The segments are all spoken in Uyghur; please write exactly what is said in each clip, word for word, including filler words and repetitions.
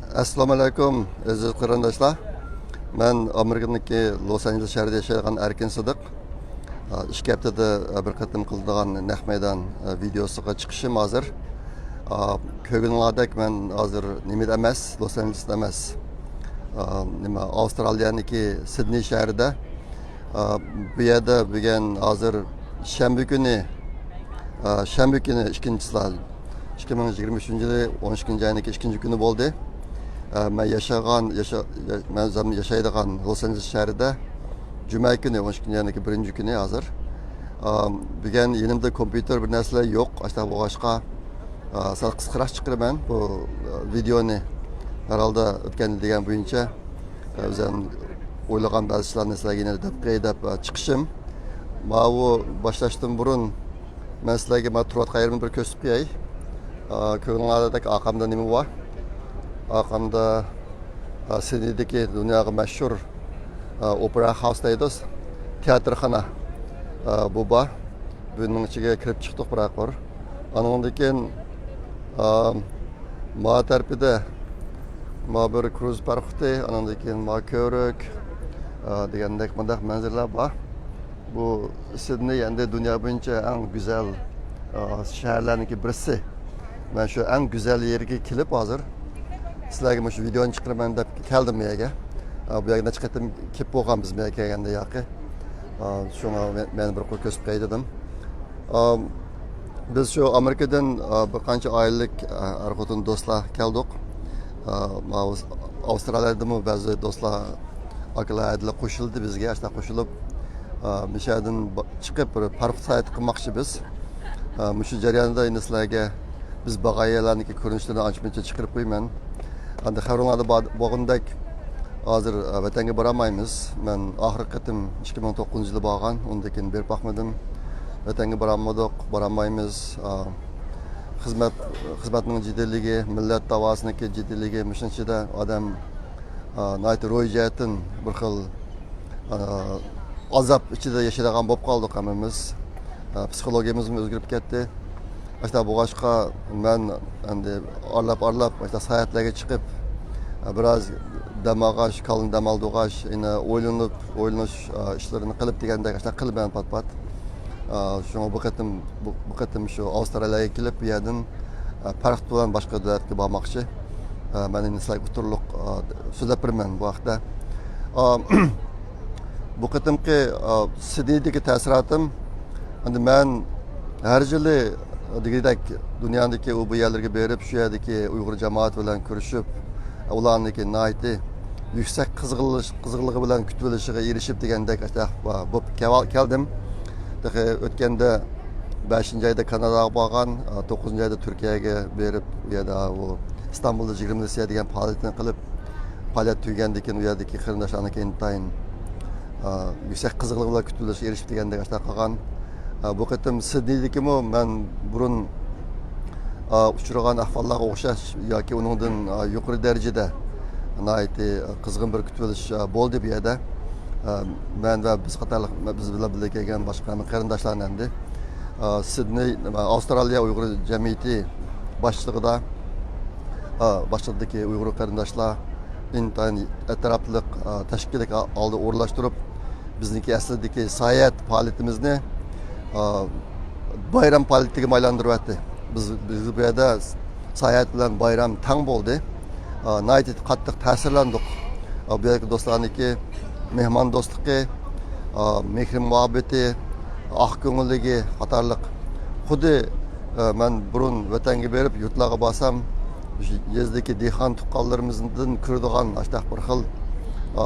ئەسسالامۇ ئەلەيكۇم، ئەزىز قېرىنداشلار. مەن ئامېرىكىدىكى لوس ئانژېلېس شەھىرىدە ياشايدىغان ئەركىن سىدىق. ئىككى ھەپتىدە بىر قېتىم قىلىدىغان نەق مەيدان ۋىدېئوسىغا چىقىشىم ھازىر. كۆرگىنىڭلاردەك، مەن ھازىر نېمىدە ئەمەس، لوس ئانژېلېستا ئەمەس. نېمە، ئاۋسترالىيەنىڭكى سىدنېي شەھىرىدە. بۇ يەردە بۈگۈن ھازىر شەنبە كۈنى، شەنبە كۈنى ئىككىنچى چىسلا، ئىككى مىڭ يىگىرمە ئۈچىنچى يىلى ئون ئىككىنچى ئاينىڭكى ئىككىنچى كۈنى بولدى. مەن ياشىغان، ياشا-، يا-، مەن ئۆزۈم ياشايدىغان لوس ئانژېلېس شەھىرىدە جۈمە كۈنى، ئون ئىككىنچى ئاينىڭكى بىرىنچى كۈنى ھازىر. بۈگۈن يېنىمدا كومپيۇتېر، بىر نەرسىلەر يوق. ئاشۇنداق بولغاچقا، سەل قىسقىراق چىقىرىمەن بۇ ۋىدېئونى. ھەرھالدا ئۆتكەندە دېگەن بويىچە، ئۆزۈم ئويلىغان بەزى ئىشلارنى سىلەرگە يەنە دەپ قوياي دەپ چىقىشىم. ماۋۇ باشلاشتىن بۇرۇن مەن سىلەرگە مانا تۇرۇۋاتقان يېرىمنى بىر كۆرسىتىپ قوياي. كۆرگىنىڭلاردەك ئارقامدا نېمە بار؟ ئارقامدا سىدنېيدىكى دۇنياغا مەشھۇر ئوپېرا خاۋس دەيدۇ، تىياتىرخانا، بۇ بار. بۇنىڭ ئىچىگە كىرىپ چىقتۇق بىراق بىر. ئانىڭدىن كېيىن، ما تەرىپىدە ما بىر كروز پاراخوتى، ئانىڭدىن كېيىن ما كۆۋرۈك، دېگەندەك مۇنداق مەنزىرىلەر بار. بۇ سىدنېي ئەمدى دۇنيا بويىچە ئەڭ گۈزەل شەھەرلەرنىڭكى بىرسى. مەن شۇ ئەڭ گۈزەل يېرىگە كېلىپ ھازىر سىلەرگە مۇشۇ ۋىدېئونى چىقىرىمەن دەپ كەلدىم بۇ يەرگە. بۇ يەرگە نەچچە قېتىم كېلىپ بولغان بىز بۇ يەرگە كەلگەندە ياقى. شۇڭا مەن، مەن بىر قۇر كۆرسىتىپ قوياي دېدىم. بىز شۇ ئامېرىكىدىن بىر قانچە ئائىلىلىك ئەر-خوتۇن دوستلار كەلدۇق. ماۋۇ ئاۋسترالىيەدىمۇ بەزى دوستلار، ئاكىلار، ھەدىلەر قوشۇلدى بىزگە، ئاشۇنداق قوشۇلۇپ، مۇشۇ يەردىن چىقىپ بىر پاراخوت ساياھىتى قىلماقچى بىز. مۇشۇ جەرياندا ئەمدى سىلەرگە بىز بارغان يەرلەرنىڭكى كۆرۈنۈشلىرىنى ئانچە-مۇنچە چىقىرىپ قويىمەن. ئەمدى خەۋىرىڭلاردا بار-، بولغىنىدەك، ھازىر ۋەتەنگە بارالمايمىز. مەن ئاخىرقى قېتىم ئىككى مىڭ توققۇزىنچى يىلى بارغان، ئۇندىن كېيىن بېرىپ باقمىدىم. ۋەتەنگە بارالمىدۇق، بارالمايمىز. خىزمەت، خىزمەتنىڭ جىددىيلىكى، مىللەت داۋاسىنىڭكى جىددىيلىكى، مۇشۇنىڭ ئىچىدە ئادەم ناھايىتى روھىي جەھەتتىن بىر خىل ئازاب ئىچىدە ياشايدىغان بولۇپ قالدۇق ھەممىمىز. پسىخولوگىيىمىزمۇ ئۆزگىرىپ كەتتى. ئاشۇنداق بولغاچقا، مەن ئەمدى ئارىلاپ-ئارىلاپ ئاشۇنداق ساياھەتلەرگە چىقىپ، بىراز دەم ئالغاچ، كاللىنى دەم ئالدۇرغاچ، يەنە ئويلىنىپ، ئويلىنىش ئىشلىرىنى قىلىپ دېگەندەك ئاشۇنداق قىلىمەن پات-پات. شۇڭا بۇ قېتىم، بۇ، بۇ قېتىم شۇ ئاۋسترالىيەگە كېلىپ، بۇ يەردىن پەرقىت بىلەن باشقا دۆلەتكە بارماقچى. مەن ئەمدى سىلەرگە ئوتتۇرىلىق سۆزلەپ بېرىمەن بۇ ھەقتە. بۇ قېتىمقى سىدنېيدىكى تەسىراتىم، ئەمدى مەن ھەر يىلى دېگۈدەك دۇنيادىكى ئۇ بۇ يەرلەرگە بېرىپ، شۇ يەردىكى ئۇيغۇر جامائىتى بىلەن كۆرۈشۈپ، ئۇلارنىڭكى ناھايىتى يۈكسەك قىزغىنلىش-، قىزغىنلىقى بىلەن كۈتۈۋېلىشىغا ئېرىشىپ دېگەندەك بولۇپ كەۋ-، كەلدىم. تېخى ئۆتكەندە بەشىنچى ئايدا كاناداغا بارغان، توققۇزىنچى ئايدا تۈركىيەگە بېرىپ، ئۇ يەردە ئۇ ئىستانبۇلدا جىگىر مىلىسىيە دېگەن پائالىيەتنى قىلىپ، پائالىيەت تۈگىگەندىن كېيىن ئۇ يەردىكى قېرىنداشلارنىڭكى ئىنتايىن، ئا، يۈكسەك قىزغىنلىق بىلەن كۈتۈۋېلىشكە ئېرىشىپ دېگەندەك ئاشۇنداق قىلغان. ئا، بۇ قېتىم سىدنېيدىكىمۇ مەن بۇرۇن، ئا، ئۇچرىغان ئەھۋاللارغا ئوخشاش ياكى ئۇنىڭدىن، ئا، يۇقىرى دەرىجىدە ناھايىتى قىزغىن بىر كۈتۈۋېلىش، ئا، بولدى بۇ يەردە. ئا، مەن ۋە بىز قاتارلىق، بىز بىلەن بىللە كەلگەن باشقا ھەممە قېرىنداشلارنى ئەمدى، ئا، سىدنېي، ئاۋسترالىيە ئۇيغۇر جەمئىيىتى باشچىلىقىدا، ئا، باشچىلىقىدىكى ئۇيغۇر قېرىنداشلار ئىنتايىن ئەتراپلىق، ئا، تەشكىللىك ھالدا ئورۇنلاشتۇرۇپ، بىزنىڭكى ئەسلىدىكى ساياھەت پائالىيىتىمىزنى، ئا، بايرام پائالىيىتىگە ئايلاندۇرۇۋەتتى. بىز، بىز بۇ يەردە ساياھەت بىلەن بايرام تەڭ بولدى. ئا، ناھايىتى قاتتىق تەسىرلەندۇق. ئا، بۇ يەردىكى دوستلارنىڭكى مېھماندوستلۇقى، ئا، مېھرى مۇھەببىتى، ئاق كۆڭۈللۈكى قاتارلىق. خۇددى، ئا، مەن بۇرۇن ۋەتەنگە بېرىپ، يۇرتلارغا بارسام، يېزىدىكى دېھقان تۇغقانلىرىمىزدىن كۆرىدىغان ئاشۇنداق بىر خىل، ئا،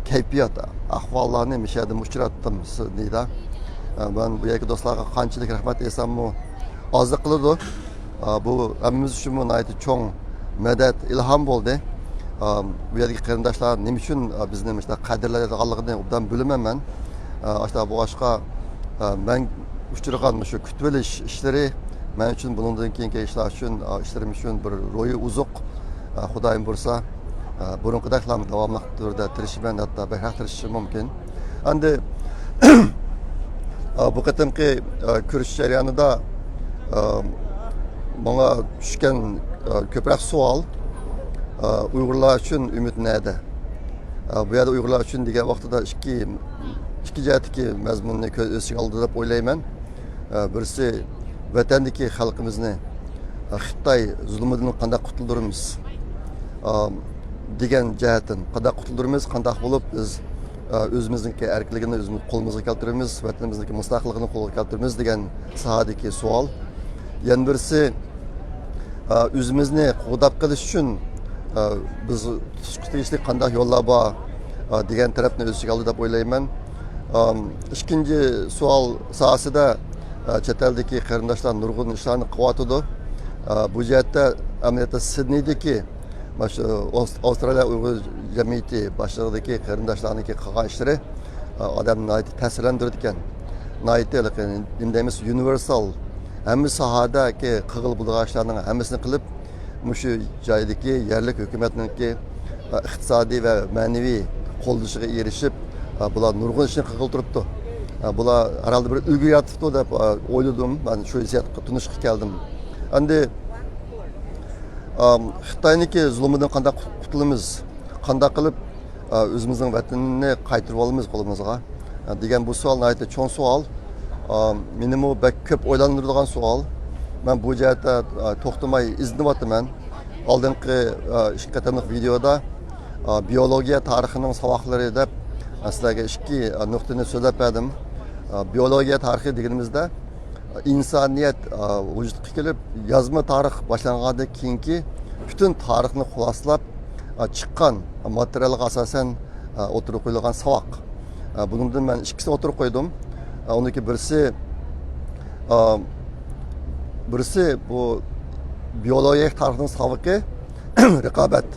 كەيپىيات، ئەھۋاللارنى مۇشۇ يەردىمۇ ئۇچراتتىم سىدنېيدا. ئا، مەن بۇ يەردىكى دوستلارغا قانچىلىك رەھمەت ئېيتساممۇ ئازلىق قىلىدۇ. ئا، بۇ ھەممىمىز ئۈچۈنمۇ ناھايىتى چوڭ مەدەت، ئىلھام بولدى. ئا، بۇ يەردىكى قېرىنداشلار نېمە ئۈچۈن، ئا، بىزنى مۇشۇنداق قەدىرلەيدىغانلىقىنى ئوبدان بىلىمەن مەن. ئا، ئاشۇنداق بولغاچقا، ئا، مەن ئۇچرىغان مۇشۇ كۈتۈۋېلىش ئىشلىرى مەن ئۈچۈن، بۇنىڭدىن كېيىنكى ئىشلار ئۈچۈن، ئا، ئىشلىرىم ئۈچۈن بىر روھىي ئوزۇق. ئا، خۇدايىم بۇيرۇسا، ئا، بۇرۇنقىدەكلا داۋاملىق تۈردە تىرىشىمەن، ھەتتا بەكرەك تىرىشىشىم مۇمكىن. ئەمدى، ئا، بۇ قېتىمقى، ئا، كۆرۈشۈش جەريانىدا، ئا، ماڭا چۈشكەن، ئا، كۆپرەك سوئال، ئۇيغۇرلار ئۈچۈن ئۈمىد نەدە؟ بۇ يەردە ئۇيغۇرلار ئۈچۈن دېگەن ۋاقتىدا ئىككى، ئىككى جەھەتتىكى مەزمۇننى كۆز ئۆز ئىچىگە ئالىدۇ دەپ ئويلايمەن. بىرسى، ۋەتەندىكى خەلقىمىزنى خىتاي زۇلمىدىن قانداق قۇتۇلدۇرىمىز دېگەن جەھەتتىن، قانداق قۇتۇلدۇرىمىز، قانداق بولۇپ بىز ئۆزىمىزنىڭكى ئەركىنلىكىنى ئۆزىمىز قولىمىزغا كەلتۈرىمىز، ۋەتىنىمىزنىڭكى مۇستەقىللىقىنى قولغا كەلتۈرىمىز دېگەن ساھەدىكى سوئال. يەنە بىرسى، ئا، ئۆزىمىزنى قوغداپ قېلىش ئۈچۈن، ئا، بىز تۇتۇشقا تېگىشلىك قانداق يوللار بار، ئا، دېگەن تەرەپنى ئۆز ئىچىگە ئالىدۇ دەپ ئويلايمەن. ئام، ئىككىنچى سوئال ساھەسىدە، ئا، چەت ئەلدىكى قېرىنداشلار نۇرغۇن ئىشلارنى قىلىۋاتىدۇ. ئا، بۇ جەھەتتە ئەمەلىيەتتە سىدنېيدىكى مانا شۇ ئوس-، ئاۋسترالىيە ئۇيغۇر جەمئىيىتى باشلىقىدىكى قېرىنداشلارنىڭكى قىلغان ئىشلىرى، ئا، ئادەمنى ناھايىتى تەسىرلەندۈرىدىكەن. ناھايىتى ھېلىقى نېمە دەيمىز، يۇنىۋېرسال، ھەممە ساھەدىكى قىلغىلى بولىدىغان ئىشلارنىڭ ھەممىسىنى قىلىپ، مۇشۇ جايدىكى يەرلىك ھۆكۈمەتنىڭكى، ئا، ئىقتىسادىي ۋە مەنىۋى قوللىشىغا ئېرىشىپ، ئا، بۇلار نۇرغۇن ئىشنى قىلغىلى تۇرۇپتۇ. ئا، بۇلار ھەرھالدا بىر ئۈلگە يارىتىپتۇ دەپ، ئا، ئويلىدىم. مەن شۇ ھېسسىياتقا تونۇشقا كەلدىم. ئەمدى، ئام، خىتاينىڭكى زۇلمىدىن قانداق قۇتۇلىمىز؟ قانداق قىلىپ، ئا، ئۆزىمىزنىڭ ۋەتىنىنى قايتۇرۇپ ئالىمىز قولىمىزغا، ئا، دېگەن بۇ سوئال ناھايىتى چوڭ سوئال. ئا، مېنىمۇ بەك كۆپ ئويلاندۇرىدىغان سوئال. مەن بۇ جەھەتتە، ئا، توختىماي ئىزدىنىۋاتىمەن. ئالدىنقى، ئا، ئىككى قېتىملىق ۋىدېئودا، ئا، بىيولوگىيە تارىخىنىڭ ساۋاقلىرى دەپ، ئا، سىلەرگە ئىككى، ئا، نۇقتىنى سۆزلەپ بەردىم. ئا، بىيولوگىيە تارىخى دېگىنىمىزدە، ئىنسانىيەت، ئا، ۋۇجۇدقا كېلىپ، يازما تارىخ باشلانغاندىن كېيىنكى پۈتۈن تارىخنى خۇلاسىلاپ، ئا، چىققان ماتېرىيالغا ئاساسەن، ئا، ئوتتۇرىغا قويۇلغان ساۋاق. ئا، بۇنىڭدىن مەن ئىككىسىنى ئوتتۇرىغا قويدۇم. ئا، ئۇنىڭكى بىرسى، ئا، بىرسى بۇ بىيولوگىيە تارىخنىڭ ساۋىقى، رىقابەت.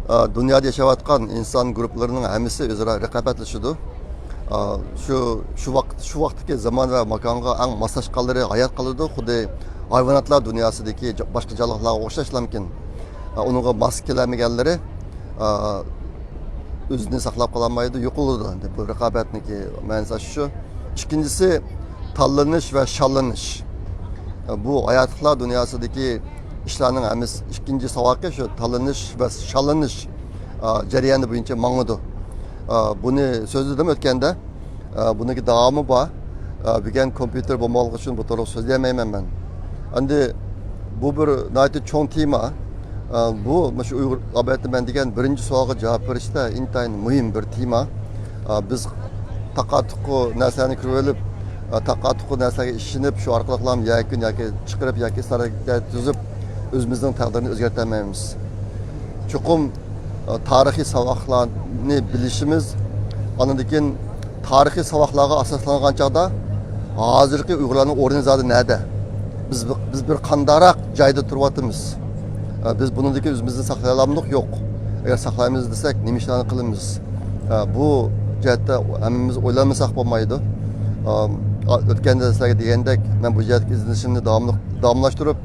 ئا، دۇنيادا ياشاۋاتقان ئىنسان گۇرۇپپىلىرىنىڭ ھەممىسى ئۆزئارا رىقابەتلىشىدۇ. ئا، شۇ، شۇ ۋاقىت، شۇ ۋاقىتتىكى زامان ۋە ماكانغا ئەڭ ماسلاشقانلىرى ھايات قالىدۇ. خۇددى ھايۋاناتلار دۇنياسىدىكى جا-، باشقا جانلىقلارغا ئوخشاشلامكىن. ئا، ئۇنىڭغا ماس كېلەلمىگەنلىرى، ئا، ئۆزىنى ساقلاپ قالالمايدۇ، يوقىلىدۇ. ئەمدى بۇ رىقابەتنىڭكى مەنىسى شۇ. ئىككىنچىسى، تاللىنىش ۋە شاللىنىش. بۇ ھاياتلىقلار دۇنياسىدىكى ئىشلارنىڭ ھەممىسى، ئىككىنچى ساۋاقى شۇ تاللىنىش ۋە شاللىنىش، ئا، جەريانى بويىچە ماڭىدۇ. ئا، بۇنى سۆزلىدىم ئۆتكەندە. ئا، بۇنىڭكى داۋامى بار. ئا، بۈگۈن كومپيۇتېر بولمىغانلىقى ئۈچۈن بۇ توغرىلىق سۆزلىيەلمەيمەن مەن. ئەمدى بۇ بىر ناھايىتى چوڭ تېما. ئا، بۇ مۇشۇ ئۇيغۇر ئابەتتە مەن دېگەن بىرىنچى سوئالغا جاۋاب بېرىشتە ئىنتايىن مۇھىم بىر تېما. ئا، بىز تاقا-تۇقۇ نەرسىلەرنى كۆرۈۋېلىپ، ئا، تاقا-تۇقۇ نەرسىلەرگە ئىشىنىپ، شۇ ئارقىلىقلا يەكۈن ياكى چىقىرىپ ياكى سارايگە تۈزۈپ، ئۆزىمىزنىڭ تەقدىرىنى ئۆزگەرتەلمەيمىز. چوقۇم، ئا، تارىخىي ساۋاقلارنى بىلىشىمىز، ئاندىن كېيىن تارىخىي ساۋاقلارغا ئاساسلانغان چاغدا ھازىرقى ئۇيغۇرلارنىڭ ئورنى زادى نەدە؟ بىز، بىز بىر قانداقراق جايدا تۇرۇۋاتىمىز؟ ئە، بىز بۇنىڭدىن كېيىن ئۆزىمىزنى ساقلايالامدۇق؟ يوق. ئەگەر ساقلايمىز دېسەك، نېمە ئىشلارنى قىلىمىز؟ ئە، بۇ جەھەتتە ھەممىمىز ئويلانمىساق بولمايدۇ. ئە، ئۆتكەندە سىلەرگە دېگەندەك، مەن بۇ جەھەتتىكى ئىزدىنىشىمنى داۋاملىق، داۋاملاشتۇرۇپ،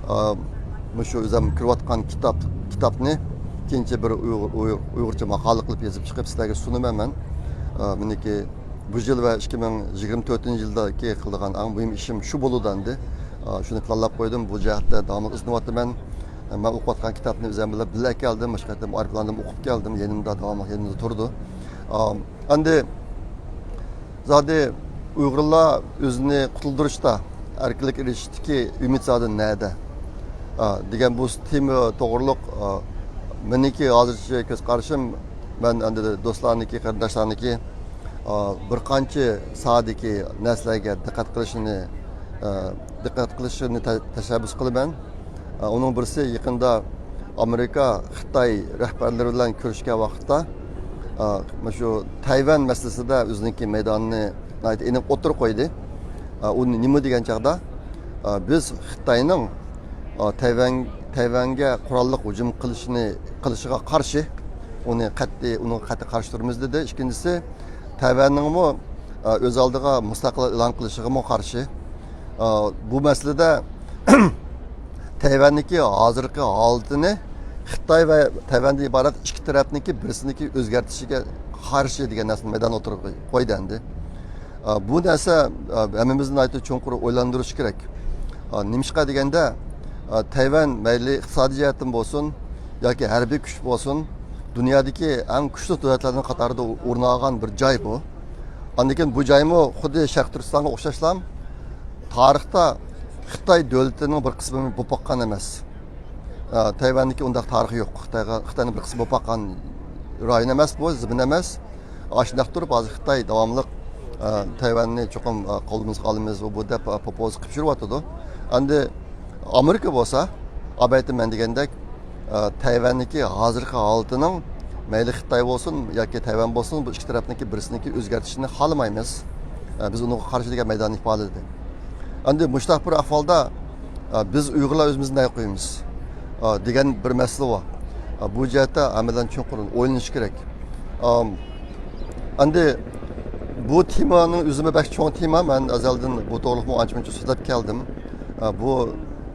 ئە، مۇشۇ ئۆزۈم كىرىۋاتقان كىتاب، كىتابنى كېيىنچە بىر ئۇيغۇر، ئۇيغۇر، ئۇيغۇرچە ماقالە قىلىپ يېزىپ چىقىپ سىلەرگە سۇنىمەن مەن. ئە، مېنىڭكى بۇ يىل ۋە ئىككى مىڭ يىگىرمە تۆتىنچى يىلدىكى قىلىدىغان ئەڭ مۇھىم ئىشىم شۇ بولىدۇ ئەمدى. ئا، شۇنى پىلانلاپ قويدۇم. بۇ جەھەتتە داۋاملىق ئىزدىنىۋاتىمەن. مەن ئوقۇۋاتقان كىتابنى ئۆزۈم بىلەن بىللە ئەكەلدىم. مۇشۇ قېتىم ئايروپىلاندىمۇ ئوقۇپ كەلدىم. يېنىمدا داۋاملىق يېنىمدا تۇرىدۇ. ئا، ئەمدى زادى ئۇيغۇرلار ئۆزىنى قۇتۇلدۇرۇشتا، ئەركىنلىككە ئېرىشىشتىكى ئۈمىد زادى نەدە؟ ئا، دېگەن بۇ تېما توغرۇلۇق، ئا، مېنىڭكى ھازىرچە كۆز قارىشىم، مەن ئەمدى دوستلارنىڭكى، قېرىنداشلارنىڭكى ئا، بىر قانچە ساھەدىكى نەرسىلەرگە دىققەت قىلىشىنى، ئا، دىققەت قىلىشىنى تە-، تەشەببۇس قىلىمەن. ئا، ئۇنىڭ بىرسى، يېقىندا ئامېرىكا خىتاي رەھبەرلىرى بىلەن كۆرۈشكەن ۋاقىتتا، ئا، مۇشۇ تەيۋەن مەسىلىسىدە ئۆزىنىڭكى مەيدانىنى ناھايىتى ئېنىق ئوتتۇرىغا قويدى. ئا، ئۇ نېمە دېگەن چاغدا، ئا، بىز خىتاينىڭ، ئا، تەيۋەن، تەيۋەنگە قوراللىق ھۇجۇم قىلىشىنى، قىلىشىغا قارشى، ئۇنى قەتئىي، ئۇنىڭغا قەتئىي قارشى تۇرىمىز دېدى. ئىككىنچىسى، تەيۋەننىڭمۇ، ئا، ئۆز ئالدىغا مۇستەقىل ئېلان قىلىشىغىمۇ قارشى. ئا، بۇ مەسىلىدە تەيۋەننىڭكى ھازىرقى ھالىتىنى خىتاي ۋە تەيۋەندىن ئىبارەت ئىككى تەرەپنىڭكى بىرسىنىڭكى ئۆزگەرتىشىگە قارشى دېگەن نەرسىنى مەيدان ئوتتۇرىغا قويدى ئەمدى. ئا، بۇ نەرسە، ئا، ھەممىمىزنى ناھايىتى چوڭقۇر ئويلاندۇرۇشى كېرەك. ئا، نېمىشقا دېگەندە، تەيۋەن مەيلى ئىقتىسادىي جەھەتتىن بولسۇن ياكى ھەربىي كۈچ بولسۇن، دۇنيادىكى ئەڭ كۈچلۈك دۆلەتلەرنىڭ قاتارىدا ئورۇن ئالغان بىر جاي بۇ. ئاندىن كېيىن بۇ جايمۇ خۇددى شەرقىي تۈركىستانغا ئوخشاشلا تارىختا خىتاي دۆلىتىنىڭ بىر قىسمى بولۇپ باققان ئەمەس. تەيۋەننىڭكى ئۇنداق تارىخى يوق. خىتايغا، خىتاينىڭ بىر قىسمى بولۇپ باققان رايون ئەمەس بۇ، زېمىن ئەمەس. ئاشۇنداق تۇرۇپ، ھازىر خىتاي داۋاملىق، ئە، تەيۋەننى چوقۇم، ئە، قولىمىزغا ئالىمىز، ئۇ بۇ دەپ، ئە، پوپوزا قىلىپ يۈرۈۋاتىدۇ. ئەمدى ئامېرىكا بولسا، ئابەيتىمەن دېگەندەك، ئە، تەيۋەننىڭكى ھازىرقى ھالىتىنىڭ مەيلى خىتاي بولسۇن ياكى تەيۋەن بولسۇن، بۇ ئىككى تەرەپنىڭكى بىرسىنىڭكى ئۆزگەرتىشىنى خالىمايمىز. ئە، بىز ئۇنىڭغا قارشى دېگەن مەيداننى ئىپادىلىدى. ئەمدى مۇشۇنداق بىر ئەھۋالدا، ئە، بىز ئۇيغۇرلار ئۆزىمىزنى نەگە قويىمىز؟ ئە، دېگەن بىر مەسىلە بار. ئە، بۇ جەھەتتە ئەمەلدىن چوڭقۇر ئويلىنىش كېرەك. ئەم، ئەمدى بۇ تېمانىڭ ئۆزىمۇ بەك چوڭ تېما. مەن ئەزەلدىن بۇ توغرىلىقمۇ ئانچە-مۇنچە سۆزلەپ كەلدىم. ئە، بۇ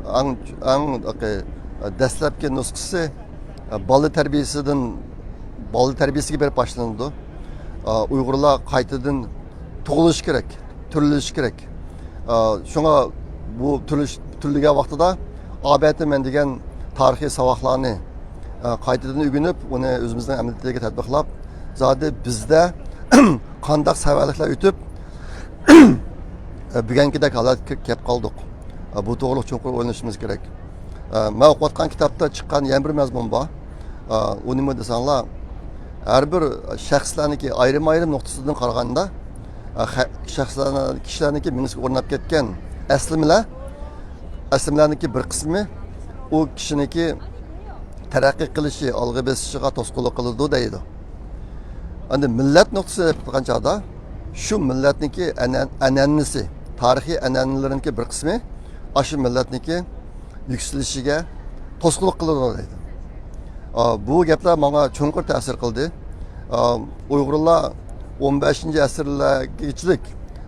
ئەڭ، ئەڭ، ئە، دەسلەپكى نۇسخىسى، ئە، بالا تەربىيەسىدىن، بالا تەربىيەسىگە بېرىپ باشلىنىدۇ. ئە، ئۇيغۇرلار قايتىدىن تۇغۇلۇشى كېرەك، تۈرلىشى كېرەك. ئە، شۇڭا بۇ تۈرلىش-، تۈرلىگەن ۋاقتىدا ئابەتىمەن دېگەن تارىخىي ساۋاقلارنى، ئە، قايتىدىن ئۆگىنىپ، ئۇنى ئۆزىمىزنىڭ ئەمەلىيىتىگە تەتبىقلاپ، زادى بىزدە قانداق سەۋەنلىكلەر ئۆتۈپ، ئە، بۈگۈنكىدەك ھالەتكە كەپ قالدۇق. ئە، بۇ توغرىلىق چوڭقۇر ئويلىنىشىمىز كېرەك. ئە، مەن ئوقۇۋاتقان كىتابتا چىققان يەنە بىر مەزمۇن بار. ئە، ئۇ نېمە دېسەڭلار، ھەر بىر شەخسلەرنىڭكى ئايرىم-ئايرىم نۇقتىسىدىن قارىغاندا، ئە، خە-، شەخسلەرنىڭ، كىشىلەرنىڭكى مېڭىسىگە ئورناپ كەتكەن ئەسلىمىلەر، ئەسلىمىلەرنىڭكى بىر قىسمى ئۇ كىشىنىڭكى تەرەققىي قىلىشى، ئالغا بېسىشىغا توسقۇنلۇق قىلىدۇ دەيدۇ. ئەمدى مىللەت نۇقتىسى دەپ تۇرغان چاغدا، شۇ مىللەتنىڭكى ئەنە-، ئەنئەنىسى، تارىخىي ئەنئەنىلىرىنىڭكى بىر قىسمى ئاشۇ مىللەتنىڭكى يۈكسىلىشىگە توسقۇنلۇق قىلىدۇ دەيدۇ. ئا، بۇ گەپلەر ماڭا چوڭقۇر تەسىر قىلدى. ئا، ئۇيغۇرلار ئون بەشىنچى ئەسىرلەرگىچىلىك،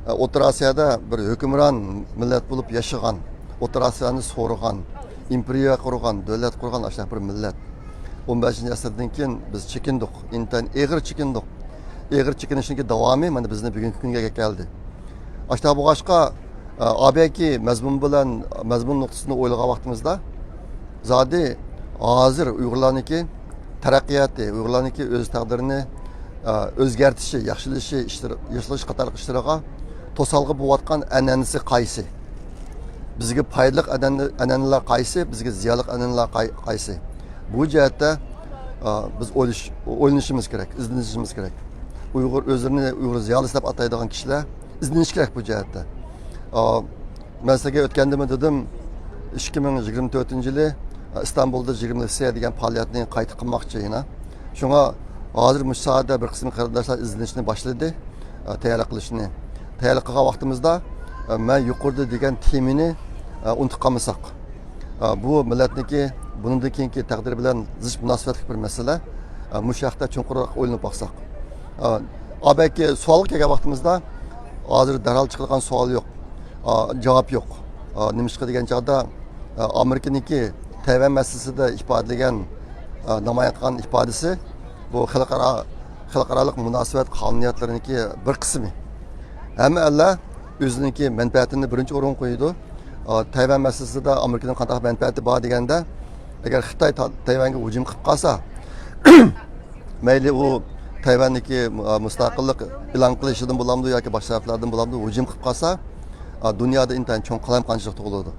ئا، ئوتتۇرا ئاسىيادا بىر ھۆكۈمران مىللەت بولۇپ ياشىغان، ئوتتۇرا ئاسىيانى سورىغان، ئىمپېرىيە قۇرغان، دۆلەت قۇرغان ئاشۇنداق بىر مىللەت. ئون بەشىنچى ئەسىردىن كېيىن بىز چېكىندۇق، ئىنتايىن ئېغىر چېكىندۇق. ئېغىر چېكىنىشنىڭكى داۋامى مانا بىزنى بۈگۈنكى كۈنگە كەلدى. ئاشۇنداق بولغاچقا، ئا، ئابەكى مەزمۇن بىلەن، مەزمۇن نۇقتىسىنى ئويلىغان ۋاقتىمىزدا، زادى ھازىر ئۇيغۇرلارنىڭكى تەرەققىياتى، ئۇيغۇرلارنىڭكى ئۆز تەقدىرىنى، ئا، ئۆزگەرتىشى، ياخشىلىشى، ئىشلىرى، ياخشىلاش قاتارلىق ئىشلىرىغا توسالغۇ بولۇۋاتقان ئەنئەنىسى قايسى؟ بىزگە پايدىلىق ئەنئەنە-، ئەنئەنىلەر قايسى؟ بىزگە زىيانلىق ئەنئەنىلەر قاي-، قايسى؟ بۇ جەھەتتە، ئا، بىز ئويلىشىش، ئويلىنىشىمىز كېرەك، ئىزدىنىشىمىز كېرەك. ئۇيغۇر ئۆزلىرىنى ئۇيغۇر زىيالىيسى دەپ ئاتايدىغان كىشىلەر ئىزدىنىش كېرەك بۇ جەھەتتە. ئا، مەن سىزگە ئۆتكەندىمۇ دېدىم، ئىككى مىڭ يىگىرمە تۆتىنچى يىلى، ئا، ئىستانبۇلدا يىگىرمە لىسېيە دېگەن پائالىيەتنى قايتا قىلماقچى يەنە. شۇڭا ھازىر مۇشۇ ساھەدە بىر قىسىم قېرىنداشلار ئىزدىنىشنى باشلىدى، ئا، تەييارلىق قىلىشنى. تەييارلىق قىلغان ۋاقتىمىزدا، ئا، مەن يۇقىرىدا دېگەن تېمىنى، ئا، ئۇنتۇپ قالمىساق. ئا، بۇ مىللەتنىڭكى بۇنىڭدىن كېيىنكى تەقدىرى بىلەن زىچ مۇناسىۋەتلىك بىر مەسىلە. ئا، مۇشۇ ھەقتە چوڭقۇرراق ئويلىنىپ باقساق. ئا، ئابەكى سوئالغا كەلگەن ۋاقتىمىزدا، ھازىر دەرھال چىقىدىغان سوئال يوق. ئا، جاۋاب يوق. ئا، نېمىشقا دېگەن چاغدا، ئا، ئامېرىكىنىڭكى تەيۋەن مەسىلىسىدە ئىپادىلىگەن، ئا، نامايان قىلغان ئىپادىسى بۇ خەلقئارا، خەلقئارالىق مۇناسىۋەت قانۇنىيەتلىرىنىڭكى بىر قىسمى. ھەممە ئەللەر ئۆزىنىڭكى مەنپەئەتىنى بىرىنچى ئورۇنغا قويىدۇ. ئا، تەيۋەن مەسىلىسىدە ئامېرىكىنىڭ قانداق مەنپەئەتى بار دېگەندە، ئەگەر خىتاي تا-، تەيۋەنگە ھۇجۇم قىلىپ قالسا، مەيلى ئۇ تەيۋەندىكى، ئا، مۇستەقىللىق ئېلان قىلىشىدىن بولامدۇ ياكى باشقا سەۋەبلەردىن بولامدۇ، ھۇجۇم قىلىپ قالسا، ئا، دۇنيادا ئىنتايىن چوڭ قالايمىقانچىلىق تۇغۇلىدۇ.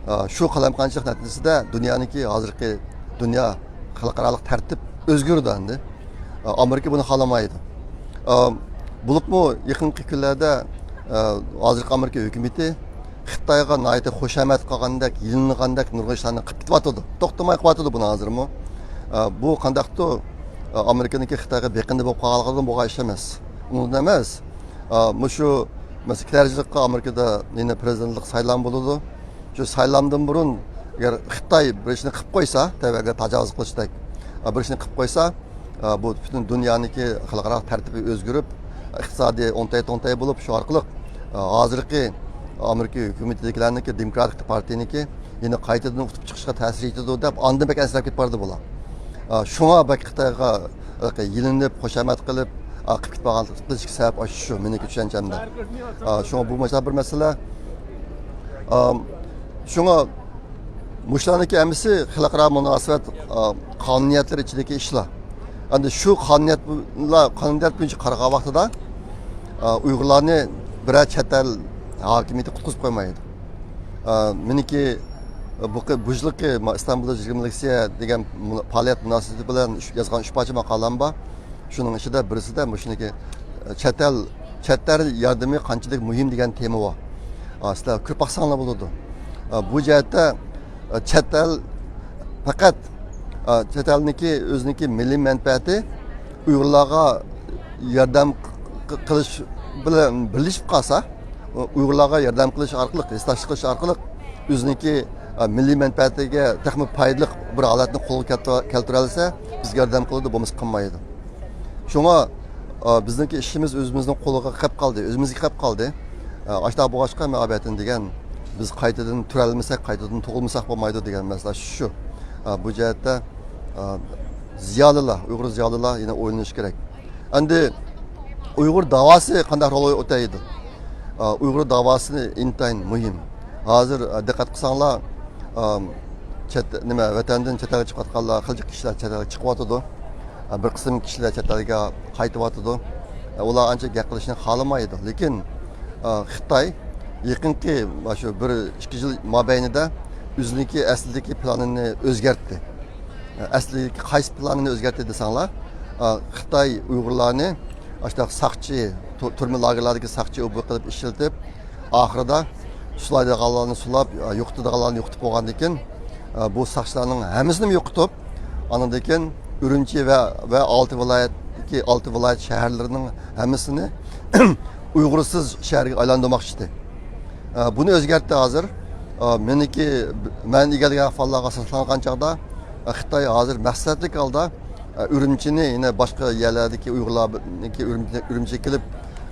ئا، شۇ قالايمىقانچىلىق نەتىجىسىدە دۇنيانىڭكى ھازىرقى دۇنيا خەلقئارالىق تەرتىپ ئۆزگىرىدۇ ئەمدى. ئا، ئامېرىكا بۇنى خالىمايدۇ. ئا، بولۇپمۇ يېقىنقى كۈنلەردە، ئا، ھازىرقى ئامېرىكا ھۆكۈمىتى خىتايغا ناھايىتى خۇشامەت قىلغاندەك، يېلىنغاندەك نۇرغۇن ئىشلارنى قىلىپ كېتىۋاتىدۇ. توختىماي قىلىۋاتىدۇ بۇنى ھازىرمۇ. ئا، بۇ قانداقتۇ، ئا، ئامېرىكىنىڭكى خىتايغا بېقىندى بولۇپ قالغانلىقىدىن بولغان ئىش ئەمەس. ئۇنىڭدىن ئەمەس. ئا، مۇشۇ، مەسىلەن، كېلەر يىلقى ئامېرىكىدا يەنە پىرېزىدېنتلىق سايلام بولىدۇ. شۇ سايلامدىن بۇرۇن، ئەگەر خىتاي بىر ئىشنى قىلىپ قويسا، تەيۋەنگە تاجاۋۇز قىلىشتەك، ئا، بىر ئىشنى قىلىپ قويسا، ئا، بۇ پۈتۈن دۇنيانىڭكى خەلقئارا تەرتىپى ئۆزگىرىپ، ئىقتىسادىي ئوڭتاي-توڭتاي بولۇپ، شۇ ئارقىلىق، ئا، ھازىرقى ئامېرىكا ھۆكۈمىتىدىكىلەرنىڭكى، دېموكراتىك پارتىيىنىڭكى يەنە قايتىدىن ئۇتۇپ چىقىشىغا تەسىر يېتىدۇ دەپ، ئاندىن بەك ئەنسىرەپ كېتىپ بارىدۇ بۇلار. ئا، شۇڭا بەك خىتايغا يېلىنىپ، خۇشامەت قىلىپ، ئا، قىلىپ كېتىپ قالغان قىلىشقا سەۋەب ئاشۇ شۇ، مېنىڭ چۈشەنچەمدە. ئا، شۇڭا بۇ مۇشۇنداق بىر مەسىلە. ئا، شۇڭا مۇشۇلارنىڭكى ھەممىسى خەلقئارا مۇناسىۋەت، ئا، قانۇنىيەتلىرى ئىچىدىكى ئىشلار. ئەمدى شۇ قانۇنىيەت بۇ-، قانۇنىيەت بويىچە قارىغان ۋاقتىدا، ئا، ئۇيغۇرلارنى بىرەر چەت ئەل ھاكىمىيىتى قۇتقۇزۇپ قويمايدۇ. ئا، مېنىڭكى بۇ قى-، بۇ يىلقى ما-، ئىستانبۇلدا يىگىرمە لېكسىيە دېگەن مۇنا-، پائالىيەت مۇناسىۋىتى بىلەن ئۈچ، يازغان ئۈچ پارچە ماقالەم بار. شۇنىڭ ئىچىدە بىرسىدە مۇشۇنىڭكى، ئە، چەت ئەل، چەت ئەل ياردىمى قانچىلىك مۇھىم دېگەن تېما بار. ئا، سىلەر كۆرۈپ باقساڭلار بولىدۇ. ئا، بۇ جەھەتتە، ئا، چەت ئەل پەقەت، ئا، چەت ئەلنىڭكى ئۆزىنىڭكى مىللىي مەنپەئەتى ئۇيغۇرلارغا ياردەم ق-، ق-، قىلىش بىلەن بىرلىشىپ قالسا، ئۇيغۇرلارغا ياردەم قىلىش ئارقىلىق، ھېسداشلىق قىلىش ئارقىلىق ئۆزىنىڭكى، ئا، مىللىي مەنپەئەتىگە تېخىمۇ پايدىلىق بىر ھالەتنى قولغا كەلتۈرە-، كەلتۈرەلىسە، بىزگە ياردەم قىلىدۇ، بولمىسا قىلمايدۇ. شۇڭا، ئا، بىزنىڭكى ئىشىمىز ئۆزىمىزنىڭ قولىغا قېلىپ قالدى، ئۆزىمىزگە قېلىپ قالدى. ئا، ئاشۇنداق بولغاچقا، مەن ئابەتىن دېگەن، بىز قايتىدىن تۇرالمىساق، قايتىدىن تۇغۇلمىساق بولمايدۇ دېگەن مەسىلە شۇ. ئا، بۇ جەھەتتە، ئا، زىيالىيلار، ئۇيغۇر زىيالىيلار يەنە ئويلىنىشى كېرەك. ئەمدى ئۇيغۇر داۋاسى قانداق رول ئوينايدۇ؟ ئا، ئۇيغۇر داۋاسى ئىنتايىن مۇھىم. ھازىر، ئا، دىققەت قىلساڭلار، ئا، چەت، نېمە، ۋەتەندىن چەت ئەلگە چىقىۋاتقانلار، خېلى جىق كىشىلەر چەت ئەلگە چىقىۋاتىدۇ. ئا، بىر قىسىم كىشىلەر چەت ئەلگە قايتىۋاتىدۇ. ئا، ئۇلار ئانچە گەپ قىلىشنى خالىمايدۇ. لېكىن، ئا، خىتاي يېقىنقى مانا شۇ بىر ئىككى يىل مابەينىدە ئۆزىنىڭكى ئەسلىدىكى پىلانىنى ئۆزگەرتتى. ئەسلىدىكى قايسى پىلانىنى ئۆزگەرتتى دېسەڭلار، ئا، خىتاي ئۇيغۇرلارنى ئاشۇنداق ساقچى، تۇ-، تۈرمە لاگېرلاردىكى ساقچى ئوبدان قىلىپ ئىشلىتىپ، ئاخىرىدا سۇلايدىغانلارنى سۇلاپ، ئا، يوقىتىدىغانلارنى يوقىتىپ بولغاندىن كېيىن، ئا، بۇ ساقچىلارنىڭ ھەممىسىنى يوقىتىپ، ئانىڭدىن كېيىن ئۈرۈمچى ۋە، ۋە ئالتە ۋىلايەتتىكى، ئالتە ۋىلايەت شەھەرلىرىنىڭ ھەممىسىنى ئۇيغۇرسىز شەھەرگە ئايلاندۇرماقچى ئىدى. ئا، بۇنى ئۆزگەرتتى ھازىر. ئا، مېنىڭكى، مەن ئىگىلىگەن ئەھۋاللارغا ئاساسلانغان چاغدا، ئا، خىتاي ھازىر مەقسەتلىك ھالدا، ئا، ئۈرۈمچىنى يەنە باشقا يەرلەردىكى ئۇيغۇرلارنىڭكى ئۈرۈمچى، ئۈرۈمچىگە كېلىپ،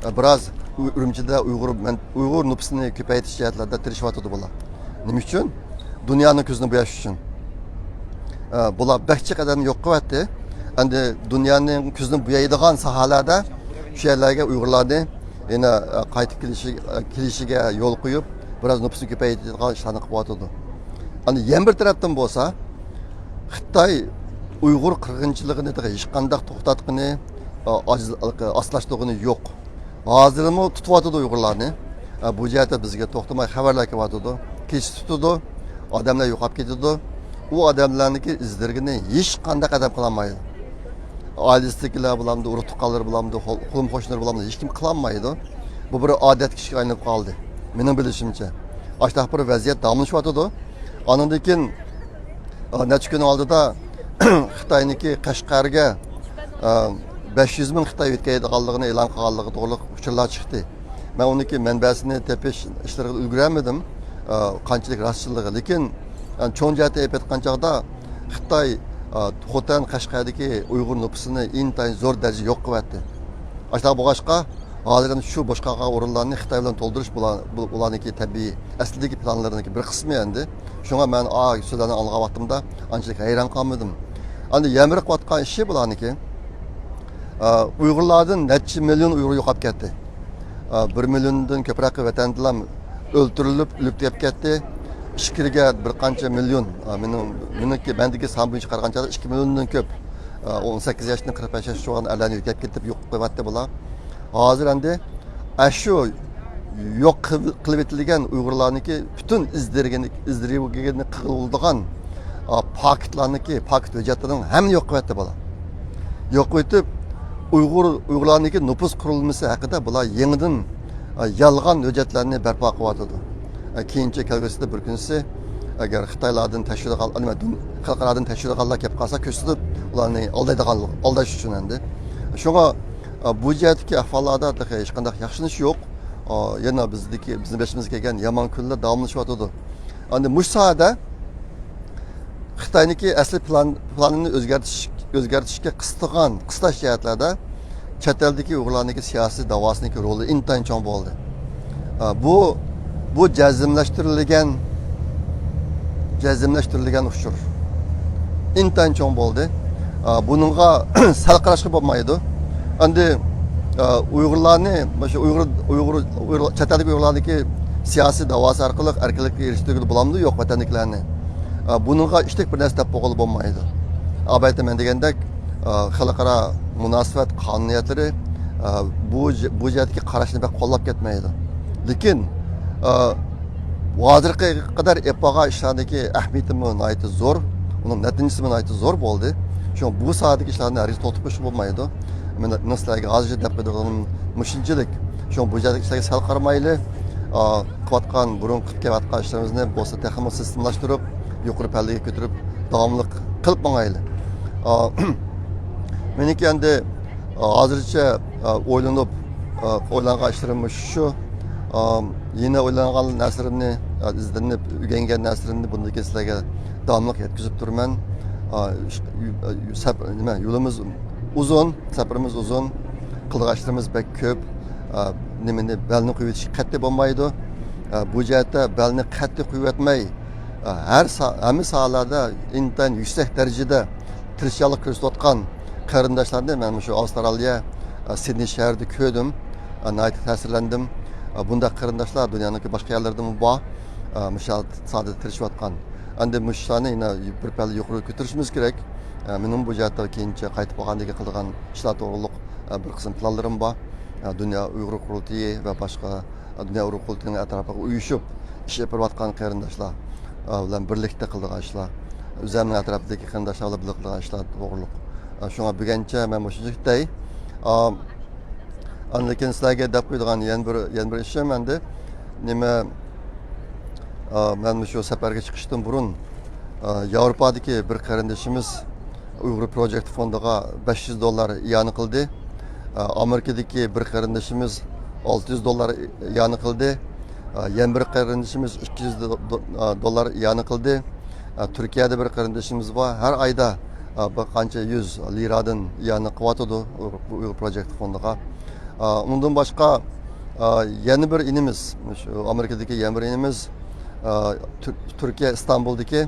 ئا، بىراز ئۇ-، ئۈرۈمچىدە ئۇيغۇر مەن-، ئۇيغۇر نوپۇسىنى كۆپەيتىش جەھەتلەردە تىرىشىۋاتىدۇ بۇلار. نېمە ئۈچۈن؟ دۇنيانىڭ كۆزىنى بوياش ئۈچۈن. ئا، بۇلار بەك جىق ئادەمنى يوق قىلىۋەتتى. ئەمدى دۇنيانىڭ كۆزىنى بويايدىغان ساھەلەردە شۇ يەرلەرگە ئۇيغۇرلارنى يەنە، ئە، قايتىپ كېلىشى، ئە، كېلىشىگە يول قويۇپ، بىراز نوپۇسنى كۆپەيتىدىغان ئىشلارنى قىلىۋاتىدۇ. ئەمدى يەنە بىر تەرەپتىن بولسا، خىتاي ئۇيغۇر قىرغىنچىلىقىنى تېخى ھېچقانداق توختاتقىنى، ئا، ئاجىز-، ئاستىلاشتۇرغىنى يوق. ھازىرمۇ تۇتۇۋاتىدۇ ئۇيغۇرلارنى. ئا، بۇ جەھەتتە بىزگە توختىماي خەۋەرلەر كېلىۋاتىدۇ. كېچە تۇتىدۇ، ئادەملەر يوقاپ كېتىدۇ. ئۇ ئادەملەرنىڭكى ئىز دېرىكىنى ھېچقانداق ئادەم قىلالمايدۇ. ئائىلىسىدىكىلەر بولامدۇ، ئۇرۇق تۇغقانلىرى بولامدۇ، قول-، قولۇم قوشنىلىرى بولامدۇ، ھېچكىم قىلالمايدۇ. بۇ بىر ئادەتتىكى ئىشكە ئايلىنىپ قالدى، مېنىڭ بىلىشىمچە. ئاشۇنداق بىر ۋەزىيەت داۋاملىشىۋاتىدۇ. ئانىڭدىن كېيىن، ئا، نەچچە كۈن ئالدىدا خىتاينىڭكى قەشقەرگە، ئا، بەش يۈز مىڭ خىتاي يۆتكەيدىغانلىقىنى ئېلان قىلغانلىقى توغرىلىق ئۇچۇرلار چىقتى. مەن ئۇنىڭكى مەنبەسىنى تېپىش ئىشلىرىغا ئۈلگۈرەلمىدىم، ئا، قانچىلىك راستچىللىقى. لېكىن، ئا، چوڭ جەھەتتە ئېلىپ ئېيتقان چاغدا خىتاي، ئا، خوتەن، قەشقەردىكى ئۇيغۇر نوپۇسىنى ئىنتايىن زور دەرىجىدە يوق قىلىۋەتتى. ئاشۇنداق بولغاچقا، ھازىر ئەمدى شۇ بوش قالغان ئورۇنلارنى خىتاي بىلەن تولدۇرۇش بۇلار، بۇ-، بۇلارنىڭكى تەبىئىي، ئەسلىدىكى پىلانلىرىنىڭكى بىر قىسمى ئەمدى. شۇڭا مەن ئا سۆزلەرنى ئاڭلىغان ۋاقتىمدا ئانچىلىك ھەيران قالمىدىم. ئەمدى يەمرىپ قىلىۋاتقان ئىشى بۇلارنىڭكى، ئا، ئۇيغۇرلاردىن نەچچە مىليون ئۇيغۇر يوقاپ كەتتى. ئا، بىر مىليوندىن كۆپرەك ۋەتەندىلا ئۆلتۈرۈلۈپ، ئۆلۈپ تۈگەپ كەتتى. ئىچكىرىگە بىر قانچە مىليون، ئا، مېنىڭ، مېنىڭكى، مەندىكى سان بويىچە قارىغان چاغدا ئىككى مىليوندىن كۆپ، ئا، ئون سەككىز ياشتىن قىرىق بەش ياشقىچە بولغان ئەرلەرنى يۆتكەپ كېتىپ يوق قىلىۋەتتى بۇلار. ھازىر ئەمدى ئاشۇ يوق قىل-، قىلىۋېتىلگەن ئۇيغۇرلارنىڭكى پۈتۈن ئىز دېرىكىنى، ئىز دېرىكىنى قىلغۇلىدىغان، ئا، پاكىتلارنىڭكى، پاكىت ھۆججەتلىرىنىڭ ھەممىنى يوق قىلىۋەتتى بۇلار. يوق قىلىۋېتىپ، ئۇيغۇر، ئۇيغۇرلارنىڭكى نوپۇس قۇرۇلمىسى ھەققىدە بۇلار يېڭىدىن، ئا، يالغان ھۆججەتلەرنى بەرپا قىلىۋاتىدۇ. ئا، كېيىنچە كەلگۈسىدە بىر كۈنسى ئەگەر خىتايلاردىن تەكشۈرىدىغان، نېمە، دۇن-، خەلقئارادىن تەكشۈرىدىغانلار كەپ قالسا، كۆرسىتىپ، ئۇلارنى ئالدايدىغان، ئالداش ئۈچۈن ئەمدى. شۇڭا، ئا، بۇ جەھەتتىكى ئەھۋاللاردا تېخى ھېچقانداق ياخشىلىنىش يوق. ئا، يەنە بىزدىكى، بىزنىڭ بېشىمىزغا كەلگەن يامان كۈنلەر داۋاملىشىۋاتىدۇ. ئەمدى مۇشۇ ساھەدە خىتاينىڭكى ئەسلى پىلان، پىلانىنى ئۆزگەرتىش، ئۆزگەرتىشكە قىستىغان، قىستاش جەھەتلەردە چەت ئەلدىكى ئۇيغۇرلارنىڭكى سىياسىي داۋاسىنىڭكى رولى ئىنتايىن چوڭ بولدى. ئا، بۇ، بۇ جەزملەشتۈرۈلگەن، جەزملەشتۈرۈلگەن ئۇچۇر. ئىنتايىن چوڭ بولدى. ئا، بۇنىڭغا سەل قاراشقا بولمايدۇ. ئەمدى، ئا، ئۇيغۇرلارنى، مۇشۇ ئۇيغۇر، ئۇيغۇر، ئۇيغۇر، چەت ئەلدىكى ئۇيغۇرلارنىڭكى سىياسىي داۋاسى ئارقىلىق ئەركىنلىككە ئېرىشتۈرگىلى بولامدۇ؟ يوق، ۋەتەندىكىلەرنى. ئە، بۇنىڭغا ئىشتەك بىر نەرسە دەپ بولغىلى بولمايدۇ. ئەلۋەتتە، مەن دېگەندەك، ئە، خەلقئارا مۇناسىۋەت قانۇنىيەتلىرى، ئە، بۇ ج-، بۇ جەھەتتىكى قاراشنى بەك قوللاپ كەتمەيدۇ. لېكىن، ئە، ھازىرغا قەدەر ئېلىپ بارغان ئىشلاردىكى ئەھمىيىتىمۇ ناھايىتى زور، ئۇنىڭ نەتىجىسىمۇ ناھايىتى زور بولدى. شۇڭا بۇ ساھەدىكى ئىشلارنى ھەرگىز توختىتىپ قويۇشقا بولمايدۇ. مەن، مەن سىلەرگە ھازىرچە دەپ قويىدىغىنىم مۇشۇنچىلىك. شۇڭا بۇ جەھەتتىكى ئىشلارغا سەل قارىمايلى. ئە، قىلىۋاتقان، بۇرۇن قىلىپ كېلىۋاتقان ئىشلىرىمىزنى بولسا تېخىمۇ سىستېمىلاشتۇرۇپ، يۇقىرى پەللىگە كۆتۈرۈپ، داۋاملىق قىلىپ ماڭايلى. ئا، مېنىڭكى ئەمدى، ئا، ھازىرچە، ئا، ئويلىنىپ، ئا، ئويلانغان ئىشلىرىم شۇ. ئا، يەنە ئويلانغان نەرسىلىرىمنى، ئا، ئىزدىنىپ ئۆگەنگەن نەرسىلىرىمنى بۇندىن كېيىن سىلەرگە داۋاملىق يەتكۈزۈپ تۇرىمەن. ئا، ئىش-، يۈ-، يۈ-، سەپ-، نېمە، يولىمىز ئۇزۇن، سەپىرىمىز ئۇزۇن، قىلىدىغان ئىشلىرىمىز بەك كۆپ. ئا، نېمىنى، بەلنى قويۇۋېتىشكە قەتئىي بولمايدۇ. ئا، بۇ جەھەتتە بەلنى قەتئىي قويۇۋەتمەي، ئا، ھەر سا-، ھەممە ساھەلەردە ئىنتايىن يۈكسەك دەرىجىدە تىرىشچانلىق كۆرسىتىۋاتقان قېرىنداشلارنى مەن مۇشۇ ئاۋسترالىيە، ئا، سىدنېي شەھىرىدە كۆردۈم. ئا، ناھايىتى تەسىرلەندىم. ئا، بۇنداق قېرىنداشلار دۇنيانىڭ باشقا يەرلىرىدىمۇ بار. ئا، مۇشۇ ساھەدە تىرىشىۋاتقان. ئەمدى مۇشۇ ئىشلارنى يەنە بىر پەللە يۇقىرى كۆتۈرۈشىمىز كېرەك. ئە، مېنىڭ بۇ جەھەتتە كېيىنچە قايتىپ بارغاندىن كېيىن قىلىدىغان ئىشلار توغرۇلۇق، ئە، بىر قىسىم پىلانلىرىم بار. ئە، دۇنيا ئۇيغۇر قۇرۇلتىيى ۋە باشقا، ئە، دۇنيا ئۇيغۇر قۇرۇلتىيىنىڭ ئەتراپىغا ئۇيۇشۇپ ئىش ئېلىپ بېرىۋاتقان قېرىنداشلار، ئە، بىلەن بىرلىكتە قىلىدىغان ئىشلار، ئۆزۈمنىڭ ئەتراپىدىكى قېرىنداشلار بىلەن بىللە قىلىدىغان ئىشلار توغرۇلۇق. ئە، شۇڭا بۈگۈنچە مەن مۇشۇنچىلىك دەي. ئە، ئاندىن كېيىن سىلەرگە دەپ قويىدىغان يەنە بىر، يەنە بىر ئىشىم ئەمدى. نېمە، ئا، مەن مۇشۇ سەپەرگە چىقىشتىن بۇرۇن، ئا، ياۋروپادىكى بىر قېرىندىشىمىز ئۇيغۇر پروجېكت فوندىغا بەش يۈز دوللار ئىئانە قىلدى. ئا، ئامېرىكىدىكى بىر قېرىندىشىمىز ئالتە يۈز دوللار ئىئانە قىلدى. ئا، يەنە بىر قېرىندىشىمىز ئىككى يۈز دو-، دو-، ئا، دوللار ئىئانە قىلدى. ئا، تۈركىيەدە بىر قېرىندىشىمىز بار. ھەر ئايدا، ئا، بىر قانچە يۈز لىرادىن ئىئانە قىلىۋاتىدۇ بۇ ئۇيغۇر پروجېكت فوندىغا. ئا، ئۇنىڭدىن باشقا، ئا، يەنە بىر ئىنىمىز، شۇ ئامېرىكىدىكى يەنە بىر ئىنىمىز، ئا، تۈر-، تۈركىيە ئىستانبۇلدىكى،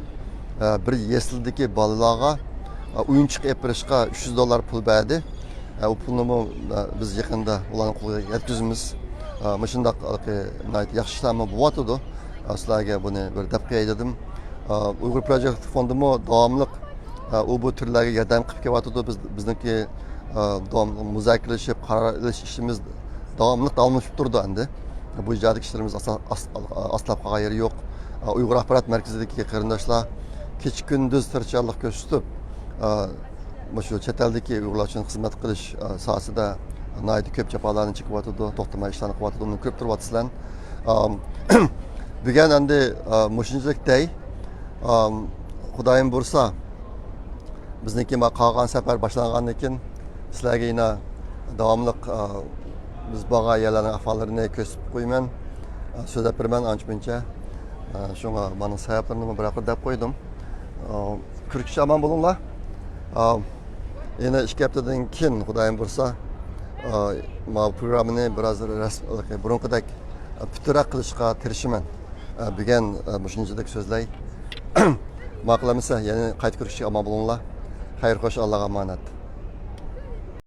ئا، بىر يەسلىدىكى بالىلارغا، ئا، ئويۇنچۇق ئېلىپ بېرىشقا ئۈچ يۈز دوللار پۇل بەردى. ئا، ئۇ پۇلنىمۇ، ئا، بىز يېقىندا ئۇلارنىڭ قولىغا يەتكۈزىمىز. ئا، مۇشۇنداق ھېلىقى ناھايىتى ياخشى ئىشلارمۇ بولۇۋاتىدۇ. ئا، سىلەرگە بۇنى بىر دەپ قوياي دېدىم. ئا، ئۇيغۇر پروجېكت فوندىمۇ داۋاملىق، ئا، ئۇ بۇ تۈرلەرگە ياردەم قىلىپ كېلىۋاتىدۇ. بىز، بىزنىڭكى، ئا، داۋاملىق مۇزاكىرىلىشىپ، قارار ئېلىش ئىشىمىز داۋاملىق داۋاملىشىپ تۇرىدۇ ئەمدى. بۇ جايدىكى ئىشلىرىمىز ئاسا-، ئاس-، ئاستىلاپ قالغان يېرى يوق. ئا، ئۇيغۇر ئاخبارات مەركىزىدىكى قېرىنداشلار كېچە-كۈندۈز تىرىشچانلىق كۆرسىتىپ، ئا، مۇشۇ چەت ئەلدىكى ئۇيغۇرلار ئۈچۈن خىزمەت قىلىش، ئا، ساھەسىدە ناھايىتى كۆپ جاپالارنى چېكىۋاتىدۇ، توختىماي ئىشلارنى قىلىۋاتىدۇ، ئۇنى كۆرۈپ تۇرۇۋاتىسىلەر. ئام، بۈگۈن ئەمدى، ئا، مۇشۇنچىلىك دەي. ئام، خۇدايىم بۇيرۇسا، بىزنىڭكى ما-، قالغان سەپەر باشلانغاندىن كېيىن سىلەرگە يەنە داۋاملىق، ئا، بىز بارغان يەرلەرنىڭ ئەھۋاللىرىنى كۆرسىتىپ قويىمەن. ئا، سۆزلەپ بېرىمەن ئانچە-مۇنچە. ئا، شۇڭا مانا سەۋەبلىرىنىمۇ بىر قۇر دەپ قويدۇم. ئا، كۆرۈشكىچە ئامان بولۇڭلار. ئا، يەنە ئىككى ھەپتىدىن كېيىن خۇدايىم بۇيرۇسا، ئا، ما پروگراممىنى بىراز رەس-، بۇرۇنقىدەك پۈتۈنرەك قىلىشقا تىرىشىمەن. ئا، بۈگۈن، ئا، مۇشۇنچىلىك سۆزلەي. ماقۇل ئەمىسە، يەنە قايتا كۆرۈشكىچە ئامان بولۇڭلار. خەير خوش، ئاللاغا ئامانەت.